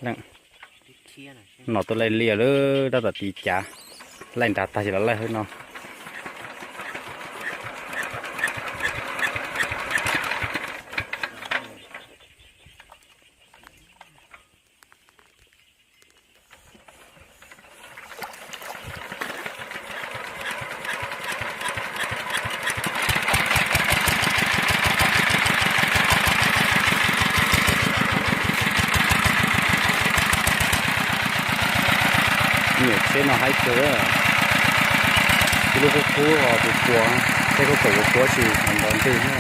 Leej no tuaj laij liaj lawm, tab tom tiv cav, laij nrad tag ces los laij hauv no. Nyuam tsheb no haib kawg, ib lub qub qub os, puas puas, tsheb kub kaum puas puas tsis ntau ntwg na.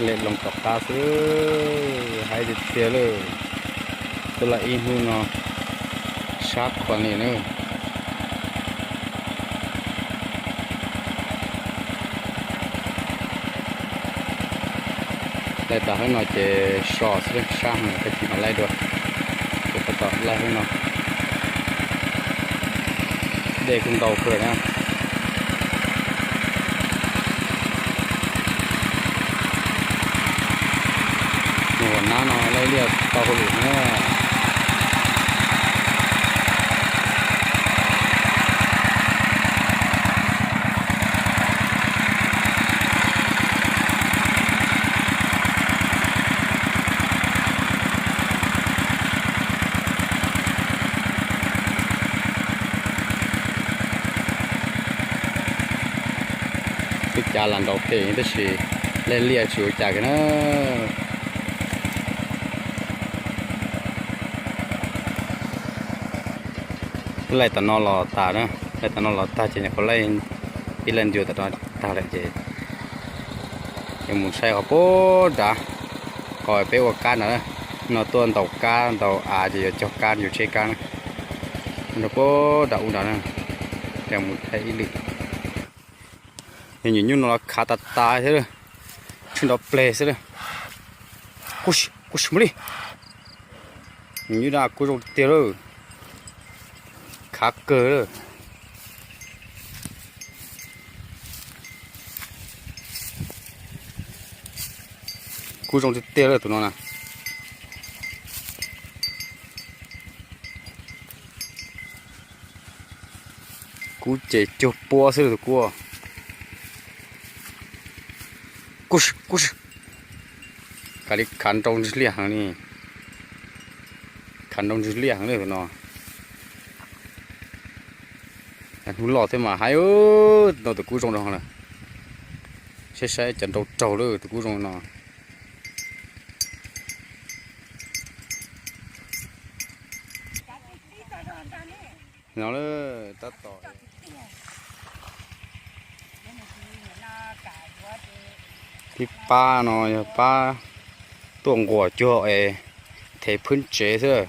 Lem loo tom qab xwb, haib tiag tiag lawm. Tuaj lawm ib hnub no sab qhuas li na. Laij tas hauv no ces so xwb, sab heev, tag kis mam laij dua. Ces tab tom laij hauv no, dej kuj ntau kawg na. Mus ua nab no laij liaj tau hauj lwm na. Twb cav lam nraus phem tab sis laij liaj tsis ua cas kiag na. Laij tom no los tas na, laij tom no los tag ces nyuam qhuav laij ib laij ncua tom no tag lawm ces yuav mus saib qhov puag nrad, qhov peb ua kab nrad na. No tuaj ntaus kab ntaus av ces yuav cog kab yus tsheb kab na. Nrog puag nram ub nrad na, ces mus thaij ib lwm. Yog nyuam nyuj no los khav tas tas thiab, tsw nrov pleg xwb. Kub, kub mus li. Nyuam nyuj no kub zoo tiag tiag lawm, khav kawg lawm. Kub zoo tiag tiag lawm tus no na. Kub ces cuag pua xwb tus kub. Kub, kub, khav li khav nrau ntswg liaj heev li. Khav nrau ntswg liaj heev li tus no. Hnub loj thiab mas haib, no tus kub zoo rau lawm. Saib saib cov nrau raug lawm tus kub zoo no. No lawm tab tom pib pab no yog pab tuaj nquas cuag es them phwb tsev xwb.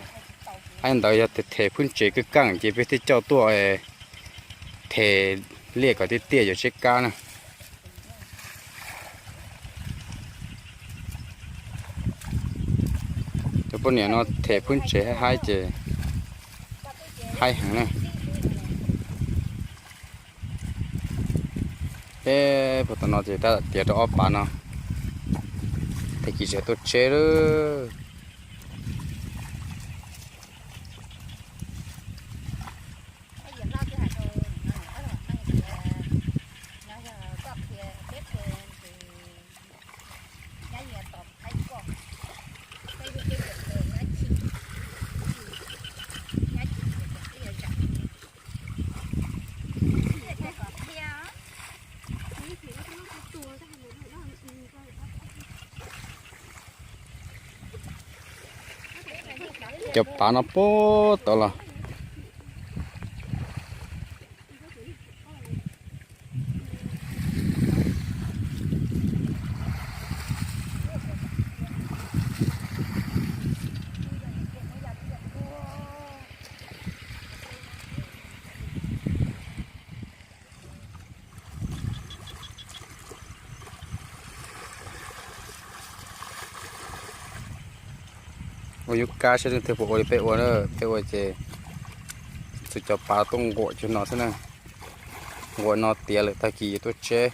Haib ntawd yog them phwb tsev kawg keej ces peb thiaj coj tuaj them liaj kom tiaj tiaj yuav tsheb kab na. Cov poj niam no them phwb tsev haib haib ces haib heev na. Peb puag tom no ces tab tom tiav rau ob pav no, tag kis tseem tuaj tseb lawm. Cov pav no puag tod los. Ua yub kab saib leej twg puas ua li peb ua na, peb ua ces txhua cov pav tuaj nquam cov no xwb na. Nquam no tiav lawm tag kis yuav tuaj tseb.